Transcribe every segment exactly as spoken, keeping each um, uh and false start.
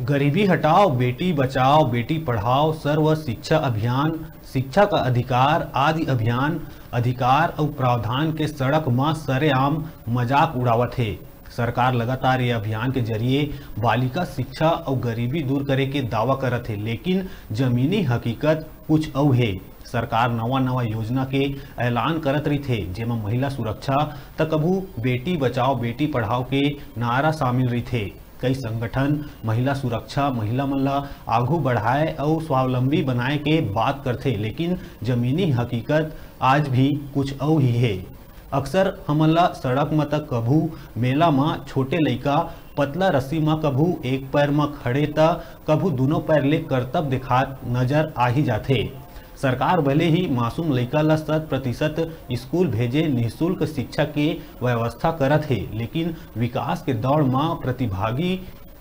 गरीबी हटाओ, बेटी बचाओ, बेटी पढ़ाओ, सर्व शिक्षा अभियान, शिक्षा का अधिकार आदि अभियान, अधिकार अउ प्रावधान के सड़क म सरेआम मजाक उड़ावत हे। सरकार लगातार ये अभियान के जरिए बालिका शिक्षा अउ गरीबी दूर करे के दावा करत हे, लेकिन जमीनी हकीकत कुछ अउ हे। सरकार नवा-नवा योजना के ऐलान करत रहिथे, जेमा महिला सुरक्षा त कभू बेटी बचाओ, बेटी पढ़ाओ के नारा शामिल रहिथे। कई संगठन महिला सुरक्षा, महिला मन ला आघू बढ़ाए अउ स्वावलंबी बनाए के बात करथे, लेकिन जमीनी हकीकत आज भी कुछ अउ ही हे। अक्सर हमन ला सड़क म त कभू मेला म छोटे लइका पतला रस्सी म कभू एक पैर म खड़े त कभू दूनों पैर ले करतब देखात नजर आ ही जाथे। सरकार भले ही मासूम लइका ला शत प्रतिशत स्कूल भेजे, निःशुल्क शिक्षा के व्यवस्था करत हे, लेकिन विकास के दौड़ म प्रतिभागी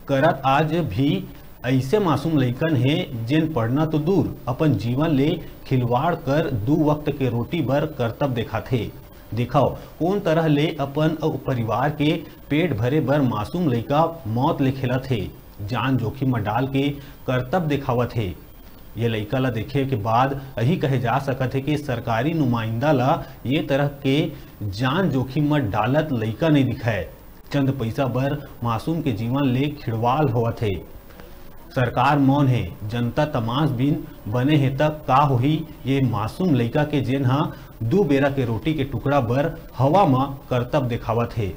करत आज भी अइसे मासूम लइकन हे, जेन पढ़ना तो दूर, अपन जीवन ले खिलवाड़ कर दू वक्त के रोटी बर करतब देखाथे। देखव, कोन तरह ले अपन अउ परिवार के पेट भरे बर मासूम लइका मौत ले खेलत हे, जान जोखिम म डाल के करतब देखावत हे। ये लइका ला देखे के बाद अही कहे जा सकत हे कि सरकारी नुमाइंदा ला ये तरह के जान जोखिम म डालत लइका नइ दिखय। चंद पइसा बर मासूम के जीवन ले खिलवाड़ होवत हे। सरकार मौन हे, जनता तमाशबीन बने हे, त का होही ये मासूम लइका के, जेन ह दू बेरा के रोटी के टुकड़ा बर हवा म करतब देखावत हे।